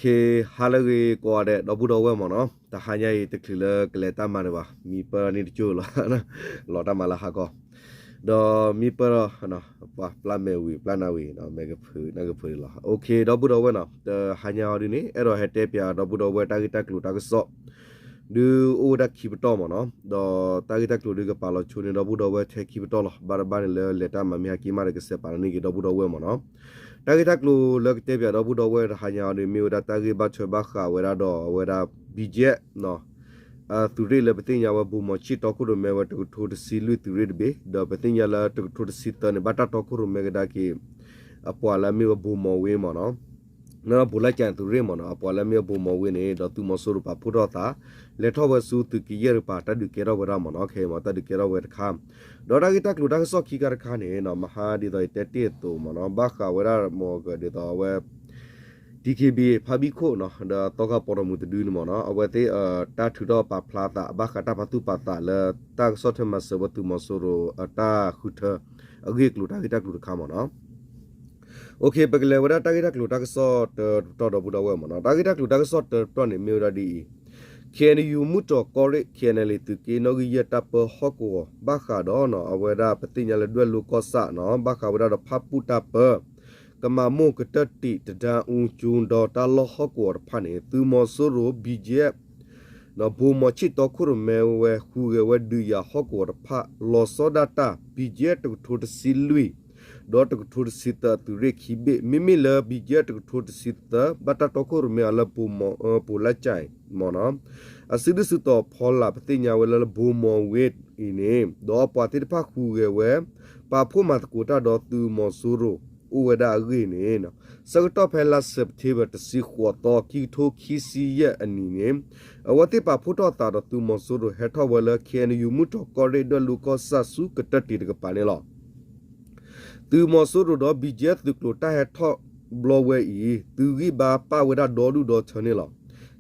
ကဟါလၢအဂ့ၤကိးဂၤဒဲး ဒီပုၢ်ဒီဝဲၢ်မ့ၢ်နီၤ, တဟါညါအံၤတချုးလၢကလဲၤတၢ်မၤဒံးဘၣ်, မံပၢၢ်န့ၢ်တကၠိၢ်လီၤ, လီၤတၢ်မၤလၢဟါခီ, ဒီးမံပၢၢ်ဒီး ပှၤပျၢ်မဲာ်ဝံၤ ပျၢ်နၢ်ဝံၤ မဲာ်ကဖုးနၢ်ကဖုးလီၤ. ဒီပုၢ်ဒီဝဲၢ်နီၤ, တဟါညါအံၤဒ်န့ၣ် အဲၣ်ဒိးဟဲတဲပၠးဒီပုၢ်ဒီဝဲၢ် တၢ်ဂ့ၢ်တၢ်ကျိၤတၢ်ကစီၣ် ဒုးအိၣ်ဝဲဒၣ်ခံပတီၢ်မ့ၢ်နီၤ, ဒီးတၢ်ဂ့ၢ်တၢ်ကျိၤဒုးကပာ်လီၤဆိန့ၢ်ဒီပုၢ်ဒီဝဲၢ်ထဲခံပတီၢ်လီၤ. ဘၣ်တဘၣ်န့ၣ်လၢလဲၤတၢ်မၤမ့ၢ်ဟဲက့ၤမးဒီး ကစဲးပာ်လီၤန့ၢ်က့ၤဒီပုၢ်ဒီဝဲၢ်မ့ၢ်နီၤ. တၢ်ဂ့ၢ်တၢ်ကျိၤလၢကတဲပၠးဒီပုၢ်ဒီဝဲၢ်တဟါညါအံၤန့ၣ် မ့ၢ်ဝဲဒၣ်တၢ်ဂ့ၢ်ဘၣ်ထွဲဘၣ်ဃးဝဲဒၣ်ဒီးအဝဲဒၣ် BGF သုးရ့ၣ်လၢပသ့ၣ်ညါဝဲ ဘိၣ်မီၤဆံၣ်တီခိၣ်ရိၣ်မဲဝဲတကထိတဆံလွံၢ်သုးရ့ၣ်တဘ့ၣ်, ဒီးပသ့ၣ်ညါလၢတကထိတဆံသၢန့ၣ် ဘၣ်တၢ်တီခိၣ်ရိၣ်မဲကဒါက့ၤ အပှၤလၢအမ့ၢ်ဝဲဘိၣ်မီၤဝ့မ့ၢ်နီၤ, ဘိၣ်လါကၠဲးသုးရ့ၣ်မ့ၢ်နီၤ, အပှၤလၢအမ့ၢ်ဝဲဘိၣ်မီၤဝ့န့ၣ် ဒီးသုးမီၤစိရိၤပာ်ဖှိၣ်ထီၣ်သး လဲၤထီၣ်ဝဲဆူသုးက့ယဲၢ်တကပၤ တၢ်ဒုးကဲထီၣ်ဝဲဒၣ်မ့ၢ်နီၤ, ခဲအံၤမ့ၢ်တၢ်ဒုးကဲထီၣ်ဝဲတခါ, ဒီးတၢ်ဂ့ၢ်တၢ်ကျိၤတၢ်ကစီၣ်ခံခါတခါန့ၣ် မဟါဒ်သိးယတဲတ့ၢ်အသိးမ့ၢ်နီၤ, ဘၣ်ဃးဝဲဒၣ်မ့ၢ်ကဒ်သိးအဝဲ DKBA ဖါဘံၣ်ခိၣ်နီၤ ဒီးသီခါပီၣ်တီၣ်မူးတဒုန့ၣ်မ့ၢ်နီၤ, အဝဲသ့ၣ်တၢ်ထုးထီၣ်ပာ်ဖျါသး ဘၣ်ဃးတၢ်ပာ်သူၣ်ပာ်သးလၢတၢ်ကစီၣ်ထွဲမၤစၢၤဝဲသုးမီၤစိရိၤအတၢ်ဃုထၢ အဂ့ၢ်အကျိၤတၢ်ဂ့ၢ်တၢ်ကျိၤတခါမ့ၢ်နီၤ. ပကလဲၤဝဲဒၣ်တၢ်ဂ့ၢ်တၢ်ကျိၤတၢ်ကစီၣ်တပတီၢ်ဒီပုၢ်ဒီဝဲၢ်မ့ၢ်နီၤ, တၢ်ဂ့ၢ်တၢ်ကျိၤတၢ်ကစီၣ်တပတီၢ်န့ၣ်မ့ၢ်ဝဲဒၣ်ဒ်အံၤ, KNU မုၢ်တြီၢ်ကီၢ်ရ့ၣ် KNLA သုးက့နီၣ်ဂံၢ်ယဲၢ်တၢ်ပၢဟီၣ်ကဝီၤ ဘၣ်ဃးဒီးနီၤ အဝဲဒၣ်ပသ့ၣ်ညါလၢဒွဲၣ်လိၤကီၢ်ဆၣ်နီၤ ဘၣ်ဃးဝဲဒၣ်ဒီးဖၣ်ပူၣ်တၢ်ပၢ ကမၤမိၢ်ကတၢၢ်တံာ်တဒါအူကၠူ ဒီးတၢ်လီၢ်ဟီၣ်ကဝီၤတဖၣ်န့ၣ် သုးမီၤစိရိၤ BGF ဘိၣ်မီၤဆံၣ်တီခိၣ်ရိၣ်မဲဝဲဃုဂဲၤဝဲဒုးယၤဟီၣ်ကဝီၤတဖၣ် လီၤဆီဒၣ်တၢ် BGF တကထိတဆံလွံၢ် ဒီးတကထိတဆံသၢအသုးရ့ၣ်ခံဘ့ၣ်, မ့မ့ၢ်လၢ BGF တကထိတဆံသၢ ဘၣ်တၢ်တီခိၣ်ရိၣ်မဲအီၤလၢဘိၣ်မီၤ ဘိၣ်လါကၠဲးမ့ၢ်နီၤ, အစုဒုၣ်စုတီၤဖီလာ်ပသ့ၣ်ညါဝဲလၢဘိၣ်မီၤဝ့အံၤန့ၣ် ဒီးအပှၤသ့ၣ်တဖၣ်ဃုဂဲၤဝဲ ပာ်ဖှိၣ်မၤသကိးတၢ်ဒီးသုးမီၤစိရိၤအိၣ်ဝဲဒၣ်အဂ့ၢ်န့ၣ် ဆၢကတီၢ်ဖဲလါ September တဆံဃိးသီ ခံကထိခံဆံယဲၢ်အနံၣ်န့ၣ် အဝဲသ့ၣ်ပာ်ဖှိၣ်ထီၣ်သးဒီးသုးမီၤစိရိၤဟဲထီၣ်ဝဲလၢ KNU မုၢ်တြီၢ်ကီၢ်ရ့ၣ်ဒွဲၣ်လိၤကီၢ်ဆၣ်ဆူကတၢၢ်တံာ်တကပၤန့ၣ်လီၤ. သုးမီၤစိရိၤဒီး BGF သုးကျိၤတၢ်ဟဲထီၣ်ဘျီဝဲအံၤ သုးဂံၢ်ဘါပၣ်ဝဲဒၣ်ဒီဒူၣ်ဒီထၢန့ၣ်လီၤ.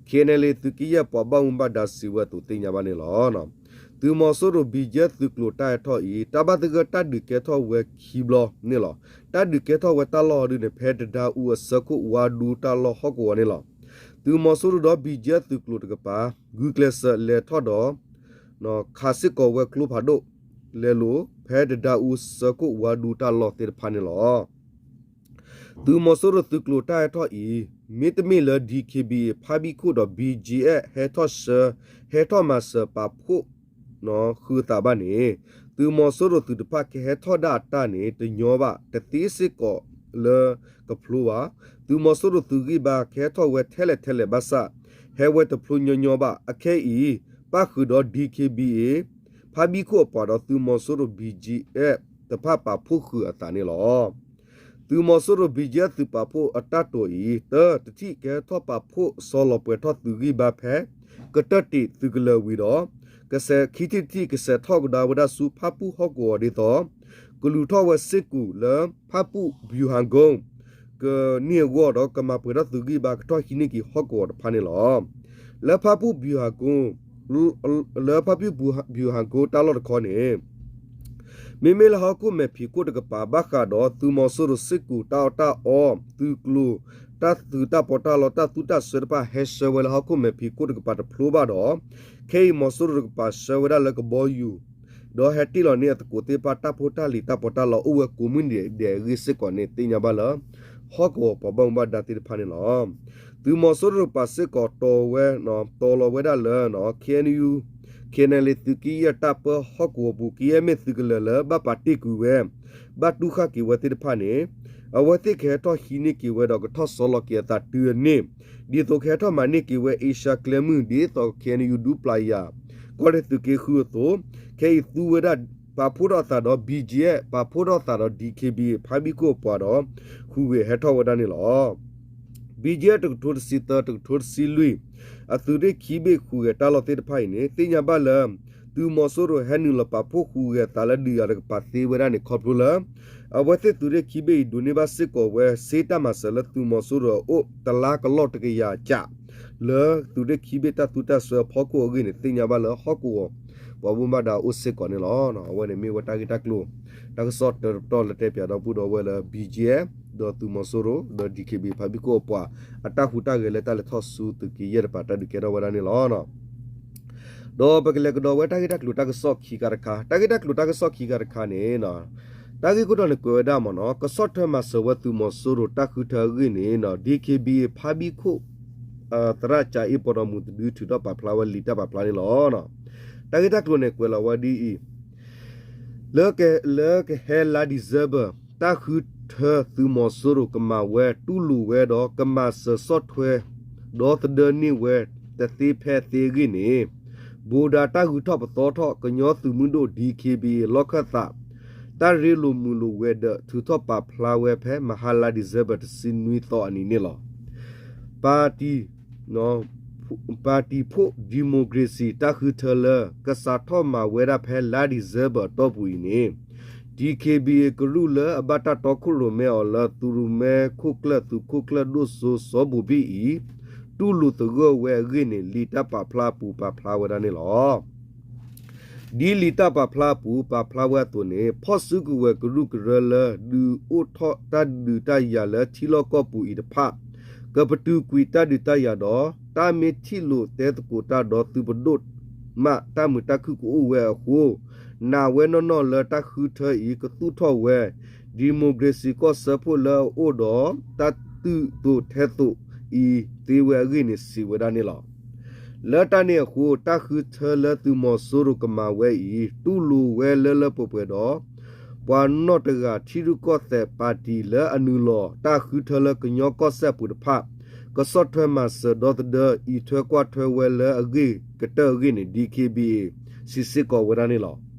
KNLA သုးက့ယဲၢ်ပှၤဘၣ်မူဘၣ်ဒါစံးဝဲအသိးသ့ၣ်ညါဘၣ်န့ၣ်လီၤ. သုးမီၤစိရိၤ BGF သုးကျိၤတၢ်ဟဲထီၣ်အံၤ တၢ်ဘၣ်သဂၢၢ်တၢ်ဒုးကဲထီၣ်ဝဲခံဘျီန့ၣ်လီၤ. တၢ်ဒုးကဲထီၣ်ဝဲတၢ်လီၢ်ဒုန့ၣ် ဖဲတဒါအူအဆၢခိၣ်ဝါဒူတၢ်လီၢ်ဟီၣ်ကဝီၤန့ၣ်လီၤ. သုးမီၤစိရိၤဒီး BGF သုးကျိၤတကပၤ ဂုာ်ကျဲးစၢးလဲၤထီၣ်ဒီး ခးစ့ၢ်ကီးဝဲကျိဖးဒိၣ် လဲၤလိာ် ဖဲတဒါအူဆၢခိၣ်ဝါဒူတၢ်လီၢ်သ့ၣ်တဖၣ်န့ၣ်လီၤ. သုးမီၤစိရိၤသုးကျိၤတၢ်ဟဲထီၣ်အံၤ မ့တမ့ၢ်လၢ DKBA ဖါဘံၣ်ခိၣ်ဒီး BGF ဟဲထီၣ်ဆှၢ ဟဲထီၣ်မၤစၢၤပာ်ဖှိၣ်ဃုာ်အသးဘၣ်န့ၣ် သုးမီၤစိရိၤသုးတဖၣ်ကဟဲထီၣ်ဒၣ်အတၢ်န့ၣ် တညီဘၣ် တသ့စ့ၢ်ကီးလၢကဖျိဘၣ်. သုးမီၤစိရိၤသုးဂံၢ်ဘါကဟဲထီၣ်ဝဲထဲလဲၣ်ထဲလဲၣ်ဘၣ်ဆၣ် ဟဲဝဲတဖျိညီညီဘၣ်. အခဲအံၤ ပၣ်ဃုာ်ဒီး DKBA ဖါဘံၣ်ခိၣ်အပှၤဒီးသုးမီၤစိရိၤ BGF တဖၣ်ပာ်ဖှိၣ်ဃုာ်အသးန့ၣ်လီၤ. သုးမီၤစိရိၤ BGF သုးပာ်ဖှိၣ်အတၢ်တိာ်အံၤ တၢ တထံၣ်ကဟဲထီၣ်ပာ်ဖှိၣ်ဆီလီၤပှဲၤထီၣ်သုးဂံၢ်ဘါဖဲ ကတၢၢ်တံာ်သုးကလၢၤဝံၤဒီး ကစဲး ခံထံၣ်တထံၣ်ကစဲးထီၣ်ကဒါဝဲဒၣ်ဆူဖၣ်ပူၣ်ဟီၣ်ကဝီၤဒ်သိး ကလူၤထီၣ်ဝဲစ့ၢ်ကီးလၢဖၣ်ပူၣ် ဗျူဟာကုန်း ကန့ၢ်အဂီၢ်ဒီး ကမၤပှဲၤထီၣ်သုးဂံၢ်ဘါကထီၣ်ဟံးန့ၢ်က့ၤဟီၣ်ကဝီၤတဖၣ်န့ၣ်လီၤ. လၢဖၣ်ပူၣ် ဗျူဟာကုန်း လၢဖၣ်ပူၣ် ဗျူဟာကုန်း တၢ်လီၢ်တခီန့ၣ် မ့မ့ၢ်လၢဟီၣ်ခိၣ်မဲာ်ဖံးခိၣ်တကပၤ ဘၣ်ဃးဒီးသုးမီၤစိရိၤစ့ၢ်ကီးတၢ်အီၣ်တၢ်အီ သုးကျိၤ တၢ်သုးတၢ်ပီးတၢ်လီ တၢ်သူတၢ်စွဲတဖၣ် ဟဲဆှၢဝဲလၢဟီၣ်ခိၣ်မဲာ်ဖံးခိၣ်တကပၤတဖျိဘၣ်ဒီး ခဲအံၤမီၤစိရိၤတကပၤဆှၢဝဲဒၣ်လၢကဘီယူၤ ဒီးဟဲတ့ၢ်လီၤန့ၢ်အသကိးသ့ၣ်တဖၣ် တၢ်ဖိတၢ်လံၤတၢ်ပီးတၢ်လီအိၣ်ဝဲကိးမုၢ်နံၤဒဲးအဂ့ၢ်စ့ၢ်ကီးန့ၣ် သ့ၣ်ညါဘၣ်လၢ ဟီၣ်ကဝီၤပှၤဘၣ်မူဘၣ်ဒါသ့ၣ်တဖၣ်န့ၣ်လီၤ. သုးမီၤစိရိၤတကပၤစ့ၢ်ကီးတီၤဝဲ တီၤလီၤဝဲဒၣ်လၢ KNU KNLA သုးက့ယဲၢ်တၢ်ပၢဟီၣ်ကဝီၤပူၤ ကယဲၢ်မ့ၢ်သုးကလၢၤလၢဘၣ်ပာ်တ့ၢ်ကွံာ်ဝဲ ဘၣ်တူၢ်ဃာ်က့ၤဝဲသ့ၣ်တဖၣ်န့ၣ် အဝဲသ့ၣ်ကဟဲထီၣ်ဟံးန့ၢ်က့ၤဝဲဒီးကထီၣ်ဆီလီၤက့ၤအသးတုၤအန့ၣ် ဒ်သိးကဟဲထီၣ်မၤန့ၢ်က့ၤဝဲအ့ရှါကျဲမုၢ် ဒ်သိး KNU ဒူပျၤယၤ ကီၢ်ရ့ၣ်သုးက့ဃုအသိး ခဲအံၤသူဝဲဒၣ် ပာ်ဖှိၣ်ထီၣ်အသးဒီး BGF ပာ်ဖှိၣ်ထီၣ်အသးဒီး DKBA ဖါဘံၣ်ခိၣ်အပှၤဒီး ဃုဂဲၤဟဲထီၣ်ဝဲဒၣ်န့ၣ်လီၤ. BGF တကထိတဆံသၢ တကထိတဆံလွံၢ် အသုးရ့ၣ်ခံဘ့ၣ်ဃုဂဲၤတၢ်လီၢ်သ့ၣ်တဖၣ်အံၤန့ၣ် သ့ၣ်ညါဘၣ်လၢ သုးမီၤစိရိၤဟဲနုာ်လီၤပာ်ဖှိၣ်ဃုဂဲၤအသးလၢဒုးယၤတကပၤသ့ဝဲဒၣ်န့ၣ်ခီဖျိလၢ အဝဲသ့ၣ်သုးရ့ၣ်ခံဘ့ၣ်အံၤဒိးန့ၢ်ဘၣ်စ့ၢ်ကီးဝဲ စ့တၢ်မၤစၢၤလၢသုးမီၤစိရိၤအအိၣ်တလါကလီၢ်တကယၤကၠး လၢသုးရ့ၣ်ခံဘ့ၣ်တၢ်သူတၢ်စွဲအဖီခိၣ်အဂ့ၢ်န့ၣ် သ့ၣ်ညါဘၣ်လၢဟီၣ်ကဝီၤ ပှၤဘၣ်မူဘၣ်ဒါအိၣ်စ့ၢ်ကီးန့ၣ်လီၤ. အဝဲန့ၣ်မ့ၢ်ဝဲတၢ်ဂ့ၢ်တၢ်ကျိၤ တၢ်ကစီၣ်တပတီၢ်လၢတဲပၠးဒီပုၢ်ဒီဝဲၢ်လၢ BGF ဒီးသုးမီၤစိရိၤ ဒီး DKBA ဖါဘံၣ်ခိၣ်အပှၤ အတၢ်ဟူးတၢ်ဂဲၤလၢတၢ်လဲၤထီၣ်ဆူသုးက့ယဲၢ်တပၤ တၢ်ဒုးကဲထီၣ်ဝဲဒၣ်န့ၣ်လီၤ. ဒီးပကလဲၤကဒီးဝဲတၢ်ဂ့ၢ်တၢ်ကျိၤတၢ်ကစီၣ်ခံခါတခါ, တၢ်ဂ့ၢ်တၢ်ကျိၤတၢ်ကစီၣ်ခံခါတခါန့ၣ် တၢ်ဂ့ၢ်ခိၣ်တီန့ၣ်ကွဲးဝဲဒၣ်မ့ၢ်နီၤ ကဆီၣ်ထွဲမၤစၢၤဝဲသုးမီၤစိရိၤတၢ်ဃုထၢအဂ့ၢ်န့ၣ် DKBA ဖါဘံၣ်ခိၣ် သရၣ်ကၠၤအ့ၣ် ပှၤဒီမုၢ်တဒုထုးထီၣ်ပာ်ဖျါဝဲလံာ်တၢ်ပာ်ဖျါန့ၣ်လီၤ. တၢ်ဂ့ၢ်တၢ်ကျိၤန့ၣ်ကွဲးလီၤဝဲဒ်အံၤ, လၢကဟဲလါ December တၢ်ဃုထၢသုးမီၤစိရိၤကမၤဝဲတူၢ်လိာ်ဝဲဒီးကမၤစၢၤဆီၣ်ထွဲ ဒီသဒၢန့ၢ်ဝဲတသ့ဖဲအသ့အဂ့ၢ်န့ၣ် ဘိးဒၤတၢ်ဂုၤထီၣ်ပသီထီၣ် ကညီသုးမုၢ်ဒိၣ် DKBA လီၢ်ခၢၣ်သး တၢ်ရ့လိာ်မုာ်လိာ်ဝဲၤဒၢး ထုးထီၣ်ပာ်ဖျါဝဲဖဲမဟါလါ December တဆံနွံသီအနံၤန့ၣ်လီၤ. ပၣ်တံ ပၣ်တံၣ်ဖှိၣ် democracy တၢ်ဃုထၢလၢ ကစးထီၣ်မၤဝဲဒၣ်ဖဲလါ December အတီၢ်ပူၤအံၤန့ၣ် DKBA ကရူၢ်လၢအဘၣ်တၢ်တီခိၣ်ရိၣ်မဲအီၤလၢ သုးရိၣ်မဲခိၣ်ကျၢၢ် သုးခိၣ်ကျၢၢ်ဒိၣ်စိစီၤဘိၣ်ဘံၣ်အံၤ တူၢ်လိာ်သဂၢၢ်ဝဲအဂ့ၢ်န့ၣ် လံာ်တၢ်ပာ်ဖျါအပူၤပာ်ဖျါဝဲဒၣ်န့ၣ်လီၤ. ဒ်လံာ်တၢ်ပာ်ဖျါအပူၤပာ်ဖျါဝဲအသိးန့ၣ် ဖီၣ်စုကဝဲၤကရူၢ်ကရၢလၢ ဒုးအိၣ်ထီၣ်တၢ်ဒုးတၢ်ယၤလၢထံလီၢ်ကီၢ်ပူၤအံၤတဖၣ် ကပတုာ်ကွံာ်တၢ်ဒုးတၢ်ယၤဒီး တၢ်မ့ၢ်ထံၣ်လိာ်တဲသကိးတၢ်ဒီးသုးပဒိၣ်မး တၢ်မုာ်တၢ်ခုၣ်ကအိၣ်ဝဲအဃိ နာ်ဝဲနီၢ်နီၢ်လၢတၢ်ဃုထၢအံၤ ကသူၣ်ထီၣ်ဝဲ democracy ကီၢ်စၢဖှိၣ်လၢအအိၣ်ဒီး တၢ်တုာ်သိးထဲသိးအံၤသ့ဝဲအဂ့ၢ်န့ၣ် စံးဝဲဒၣ်န့ၣ်လီၤ. လၢတၢ်န့ၣ်အဃိ တၢ်ဃုထၢလၢသုးမီၤစိရိၤကမၤဝဲအံၤ တူၢ်လိာ်ဝဲလၢလၢပှဲၤပှဲၤဒီး ပှၤနီၢ်တဂၤထံရူၢ်ကီၢ်သဲးပၣ်တံၣ်လၢအနုာ်လီၤ တၢ်ဃုထၢလၢကညီကီၢ်စဲၣ်အပူၤတဖၣ် ကဆီၣ်ထွဲမၤစၢၤဒီသဒၢ အံးထွဲကွၢ်ထွဲဝဲလၢအဂ့ၢ်ကတၢၢ်အဂ့ၢ်န့ၣ် DKBA စံးစ့ၢ်ကီးဝဲဒၣ်န့ၣ်လီၤ.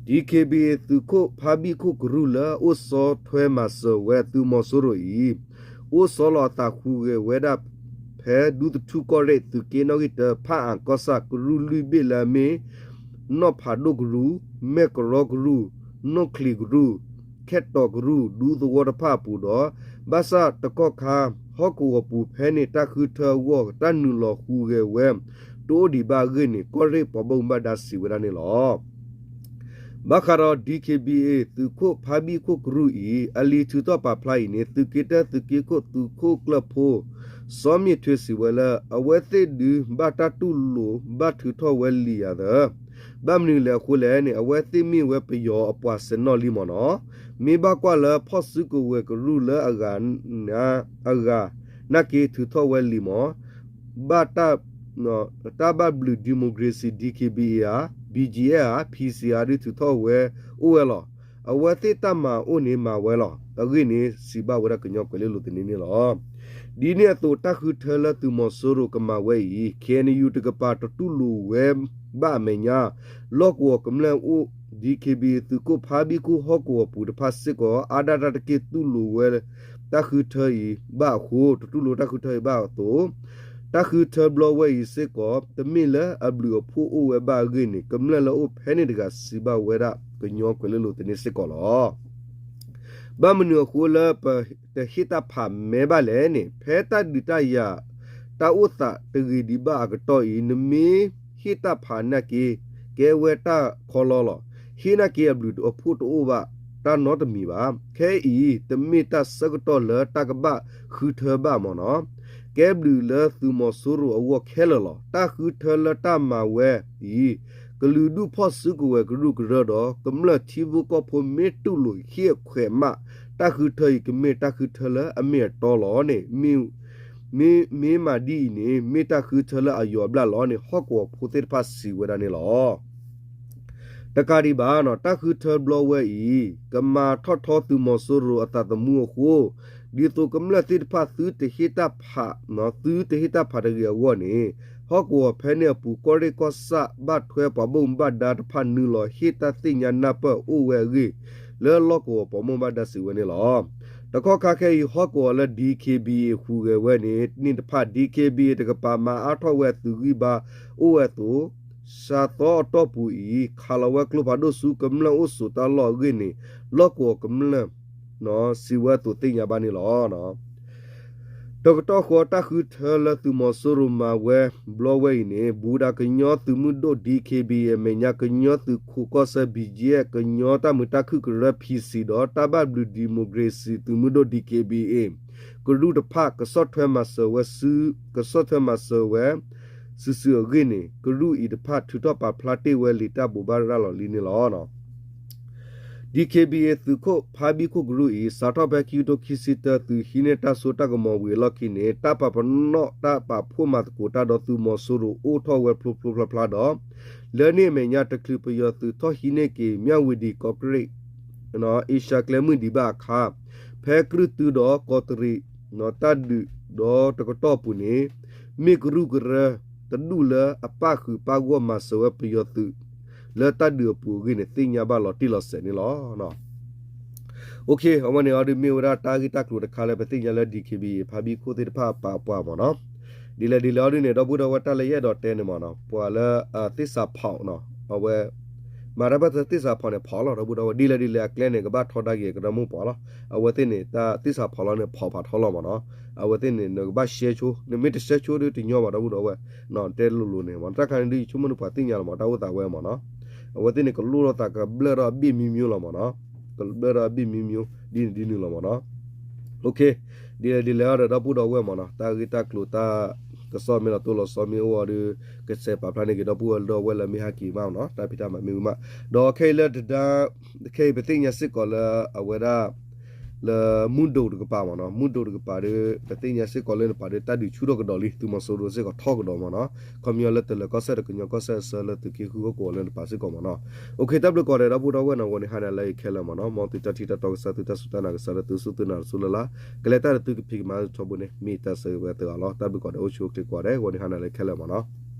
DKBA သုးခိၣ်ဖါဘံၣ်ခိၣ်ကရူၢ်လၢအိၣ်ဆီထွဲမၤစၢၤဝဲသုးမီၤစိရိၤအံၤ အိၣ်ဆီလီၤအသးဟူးဂဲၤဝဲဒၣ် ဖဲဒူသထူကီၢ်ရ့ၣ် သုးက့နီၣ်ဂံၢ်တၢ ဖၣ်အၣ်ကီၢ်ဆၣ် ကရူၢ်လွံၢ်ဘ့ၣ်လၢအမ့ၢ် နီၢ်ဖးဒိၣ်ကရူၢ်, မဲၢ်ကရီကရူၢ်, နီၢ်ချံးကရူၢ်, ခဲတီးကရူၢ် ဒူသဝီတဖၣ်အပူၤဒီး ဘၣ်ဆၣ်တကီၢ်ခါ ဟီၣ်ကဝီၤပူၤဖဲန့ၣ် တၢ်ဃုထၢအဂီၢ် တၢ်နုာ်လီၤဟူးဂဲၤဝဲ တအိၣ်ဒံးဘၣ်အဂ့ၢ်န့ၣ် ကီၢ်ရ့ၣ်ပှၤဘၣ်မူဘၣ်ဒါစံးဝဲဒၣ်န့ၣ်လီၤ. ဘၣ်ဃးဒီး DKBA သုးခိၣ်ဖါဘံၣ်ခိၣ်ကရူၢ်အံၤ အလံာ်ထုးထီၣ်ပာ်ဖျါအံၤန့ၣ် သုးက့တၢ သုးက့ခိၣ် သုးခိၣ်ကျၢၢ်ဖိ စီၤမ့ၣ်ထွ့စံးဝဲလၢ အဝဲသ့ၣ်ဒုးဘၣ်တၢ်တူၢ်လိာ်ဘၣ်ထုးထီၣ်ဝဲလံာ်ယၤသၢ ဘၣ်မနုၤလဲၣ်အဃိလဲၣ်န့ၣ် အဝဲသ့ၣ်မ့ၢ်ဝဲပယီၤအပှၤစဲးနီၣ်လံမ့ၢ်နီၤ, မ့ၢ်ဘၣ်ကွၢ်လၢဖီၣ်စုကဝဲၤကရူၢ်လၢအဂၤ အဂၤ နာ်က့ထုးထီၣ်ဝဲလံာ်မ့ၢ် ဘၣ်တၢ် တၢ်ဘၣ်ဘျုး democracy DKBA ဧါ, BGF ဧါ, PC ဧါ ဒုးထုးထီၣ်ဝဲအိၣ်ဝဲလီၤ. အဝဲသ့ၣ်တၢ်မၤအိၣ်န့ၣ်မၤဝဲလီၤ. အဂ့ၢ်န့ၣ် စံးဘၣ်ဝဲဒၣ်ကညီကွဲၤလ့လိၤသန့န့ၣ်လီၤ. ဒ်န့ၣ်အသိး တၢ်ဃုထၢလၢသုးမီၤစိရိၤကမၤဝဲအံၤ KNU တကပၤတတူၢ်လိာ်ဝဲဘၣ်အမဲာ်ညါ လီၢ်ကဝီၤကမျၢၢ်အိၣ် DKBA သုးခိၣ်ဖါဘံၣ်ခိၣ်ဟီၣ်ကဝီၤပူၤတဖၣ်စ့ၢ်ကီး အါဒၣ်တၢ်တက့ၢ်တူၢ်လိာ်ဝဲ တၢ်ဃုထၢအံၤဘၣ်အဃိ တတူၢ်လိာ်တၢ်ဃုထၢအံၤဘၣ်အသိး တၢ်ဃုထၢဘျီဝဲအံၤစ့ၢ်ကီး တမ့ၢ်လၢအဘျုးအဖှိၣ်အိၣ်ဝဲဘၣ်အဂ့ၢ်န့ၣ် ကမျၢၢ်လၢအိၣ်ဖဲန့ၣ်တဂၤစံးဘၣ်ဝဲဒၣ်ကညီကွဲၤလ့လိၤသန့စ့ၢ်ကီးလီၤ. ဘၣ်မနုၤအဃိလၢပတဟ့ၣ်တၢ်ဖးမဲဘၣ်လဲၣ်န့ၣ် ဖဲတၢ်ဒုးတၢ်ယၤ တၢ်အိၣ်သးတဂ့ၤဒံးဘၣ်အကတီၢ်အံၤ နမ့ၢ်ဟ့ၣ်တၢ်ဖးနာ်က့ ကဲဝဲတၢ်ခီလီလီၤ. ဟ့ၣ်နာ်က့အဘျုးအဖှိၣ်တအိၣ်ဘၣ် တၢ်နီတမံၤဘၣ်. ခဲအံၤ တမ့ၢ်တၢ်ဆၢကတီၢ်လၢတၢ်ကဘၣ်ဃုထၢဘၣ်မ့ၢ်နီၤ ကဲဘျုးလၢသုးမီၤစိရိၤအဂီၢ်ခဲလၢာ်လီၤ. တၢ်ဃုထၢလၢတၢ်မၤဝဲအံၤ ကလုာ်ဒူၣ်ဖီၣ်စုကဝဲၤကရူၢ်ကရၢဒီး ကမျၢၢ်ထံဖိကီၢ်ဖိမ့ၢ်တူၢ်လိာ်ဟ့ၣ်အခွဲးမး တၢ်ဃုထၢအံၤ ကမ့ၢ်တၢ်ဃုထၢလၢအမ့ၢ်အတီလီၤန့ၣ် မ့ၢ် မ့ၢ်မၤဒ်အံၤန့ၣ် မ့ၢ်တၢ်ဃုထၢလၢအယိာ်အဘျၣ်လီၤန့ၣ် ဟီၣ်ကဝီၤဖိသ့ၣ်တဖၣ်စံးဝဲဒၣ်န့ၣ်လီၤ. တကးဒံးဘၣ် တၢ်ဃုထၢဘျီဝဲအံၤ ကမၤထီၣ်ထီသုးမီၤစိရိၤအသးသမူအဃိ ဒ်သိးကမျၢၢ်သ့ၣ်တဖၣ်သုတဟ့ၣ်တၢ်ဖး သုတဟ့ၣ်တၢ်ဖးတဂ့ၤအဂီၢ်န့ၣ် ဟီၣ်ကဝီၤဖဲန့ၣ်အပူၤ ကီၢ်ရ့ၣ်ကီၢ်ဆၣ်ဘၣ်ထွဲပှၤဘၣ်မူဘၣ်ဒါတဖၣ်နုာ်လီၤဟ့ၣ်တၢ်သ့ၣ်ညါနၢ်ပၢၢ်အိၣ်ဝဲအဂ့ၢ် လၢလီၢ်ကဝီၤပှၤဘၣ်မူဘၣ်ဒါစံးဝဲန့ၣ်လီၤ. တကီၢ်ခါခဲအံၤ ဟီၣ်ကဝီၤလၢ DKBA ဟူးဂဲၤဝဲန့ၣ် န့ၣ်တဖၣ် DKBA တကပၤမၤအါထီၣ်ဝဲအသုးဂံၢ်ဘါအိၣ်ဝဲအသိး စှၤသီအတီၢ်ပူၤအံၤ ခးလီၤဝဲကျိဖးဒိၣ်ဆူကမျၢၢ်အိၣ်ဆိးတၢ်လီၢ်အဂ့ၢ်န့ၣ် လီၢ်ကဝီၤကမျၢၢ် စံးဝဲအသိးသ့ၣ်ညါဘၣ်န့ၣ်လီၤ. တကတီၢ်ဃီတၢ်ဃုထၢလၢသုးမီၤစိရိၤမၤဝဲဘျီဝဲအံၤန့ၣ် ဘူးဒၣ်ကညီသုးမုၢ်ဒိၣ် D K B A အမဲာ်ညါ ကညီသုးခိးကီၢ်စဲၣ် B G F ကညီတၢ်မုာ်တၢ်ခုၣ်ကရၢ P C ဒီးတၢ်ဘၣ်ဘျုးဒံၣ်မိၣ်ကရ့ၣ်စံၣ်သုးမုၢ်ဒိၣ် D K B A ကရူၢ်တဖၣ် ကဆီၣ်ထွဲမၤစၢၤဝဲစု ကဆီၣ်ထွဲမၤစၢၤဝဲ စုာ်စုာ်အဂ့ၢ်န့ၣ် ကရူၢ်အံၤတဖၣ်ထုးထီၣ်ပာ်ဖျါတ့ၢ်ဝဲလံာ်တၢ်ဘိးဘၣ်ရၤလီၤလံန့ၣ်လီၤ. D K B A သုးခိၣ်ဖါဘံၣ်ခိၣ်ကရူၢ်အံၤ စးထီၣ်ဖဲခံကထိခံဆံတၢ သုးဟံးန့ၢ်တၢ်စိတၢ်ကမီၤဝံၤအလီၢ်ခံန့ၣ် တၢ်ပာ်ပနီၣ်တၢ်ပာ်ဖှိၣ်မၤသကိးတၢ်ဒီးသုးမီၤစိရိၤအိၣ်ထီၣ်ဝဲဖျိဖျိဖျါဖျါဒီး လၢန့ၣ်အမဲာ်ညါတချုးပယီၤသုးထီၣ်ဟံးန့ၢ်က့ၤ မၠၣ်ဝတံၣ် ကီးကရ့ၣ် အ့ရှါကျဲမုၢ်ဒံးဘၣ်အခါ ဖဲကြုၢ်တုဒီးကီးတရံး တၢ်ဒုးဒီတကတီၢ်အပူၤန့ၣ် မ့ၢ်ကရူၢ်ကရၢ တဒူၣ်လၢအပၣ်ဃုာ်ပၣ်ဂီၢ်မၤစၢၤဝဲပယီၤသုး လၢတၢ်ဒုးအပူၤအဂ့ၢ်န့ၣ် သ့ၣ်ညါဘၣ်လီၤတံၢ်လီၤဆဲးန့ၣ်လီၤ. အဝဲန့ၣ်အီၤဒုးမ့ၢ်ဝဲဒၣ်တၢ်ဂ့ၢ်တၢ်ကျိၤတခါလၢပသ့ၣ်ညါလၢ D K B A ဖါဘံၣ်ခိၣ်သ့ၣ်တဖၣ်အပာ်ပှၤမ့ၢ်နီၤ. ဒ်လဲၣ်ဒ်လဲၣ်အီၤဒုးန့ၣ် ဒီပုၢ်ဒီဝဲၢ်တၢ်လၢယအဲၣ်ဒိးတဲန့ၣ်မ့ၢ်နီၤ ပှၤလၢသ့ၣ်စးဖီးနီၤ အဝဲ မၤတၢ်ဘၣ်သ့ၣ်စးဖီးန့ၣ်ဖီးလီၤ ဒီပုၢ်ဒီဝဲၢ် ဒ်လဲၣ်ဒ်လဲၣ်အကျဲန့ၣ် ကဘၣ်ထီဒါက့ၤကရၢမိၢ်ပှၢ်လီၤ. အဝဲသ့ၣ်န့ၣ် တၢ်သ့ၣ်စးဖီးလီၤန့ၣ် ဖီးဖးထီလီၤမ့ၢ်နီၤ. အဝဲသ့ၣ်န့ၣ် နကဘၣ်ရှဲဆိ နမ့ၢ်တရှဲဆိဒုးတညီဘၣ် ဒီပုၢ်ဒီဝဲၢ် တဲလိၤလိၤန့ၣ်မ့ၢ် တၢ်ခါန့ၣ်ဒုးယဆိကမိၣ်န့ၣ်ပှၤသ့ၣ်ညါလီၤမ့ၢ် တၢ်အိၣ်သးဝဲမ့ၢ်နီၤ. အဝဲသ့ၣ်န့ၣ် ကလိၣ်ထီၣ်သးကဘျၢၣ်ထီၣ်အဘ့ၣ်မံမံလီၤမ့ၢ်နီၤ. ကဘျၢၣ်ထီၣ်အဘ့ၣ်မံမံ ဒ်န့ၣ်ဒ်န့ၣ်လီၤမ့ၢ်နီၤ. ဒ်လဲၣ်ဒ်လဲၣ်အီၤဒီးဒီပုၢ်ဒီဝဲၢ်မ့ၢ်နီၤ တၢ်ဂ့ၢ်တၢ်ကျိၤတၢ်ကစီၣ်မ့ၢ်လီၤတိၢ်လီၤဆီမ့ၢ်အိၣ်အီၤဒီး ကဆဲးပာ်ဖျါန့ၢ်က့ၤဒီပုၢ်ဒီဝဲၢ်လၢမ့ၢ်ဟဲက့ၤမးမ့ၢ်နီၤ တၢ်ဖံးတၢ်မၤမ့ၢ်ဝံၤမး ဒီးခဲအံၤလၢတဒါ ခဲအံၤပသ့ၣ်ညါစ့ၢ်ကီးလၢအဝဲဒၣ် လၢမုၢ်ဒိၣ်တကပၤမ့ၢ်နီၤ မုၢ်ဒိၣ်တကပၤဒီး ပသ့ၣ်ညါစ့ၢ်ကီးလၢန့ၣ်ပၤဒီး တၢ်ဒုးဆူၣ်ထီၣ်ကဒီးလံ သုးမီၤစိရိၤစ့ၢ်ကီးထီၣ်ကဒီးမ့ၢ်နီၤ ခီပညီလၢတလၢၤကီၢ်စဲၣ်တကညီကီၢ်စဲၣ်အဆၢလၢသုးက့ဃုဟီၣ်ကဝီၤလၢန့ၣ်တပၤစ့ၢ်ကီးမ့ၢ်နီၤ. အိၣ်ခ့ တၢ်ဘျုးကိးဂၤဒဲး ဒီပုၢ်ဒီဝဲၢ်နီၤ ဂီၤန့ၣ်ဟါန့ၣ်လၢယခဲလၢာ်မ့ၢ်နီၤ မ်သုတၢ်ထံၣ်တၢ်တီကစၢ် သုတၢ်စူၢ်တၢ်နာ်ကစၢ်လၢသုစူၢ်သုနာ်တစူၢ်လၢ်လၢ် ကလဲၤတၢ်ဒီးသုကဖံးကမၤထီဘိန့ၣ် မ့ၢ်တၢ်ဆၢဂ့ၤဝဲသုဂၤလီၤ. တၢ်ဘျုးကိးဂၤဒဲး အိၣ်ဆူၣ်အိၣ်ချ့ကိးဂၤဒဲး ဂီၤန့ၣ်ဟါန့ၣ်လၢယခဲလၢာ်မ့ၢ်နီၤ.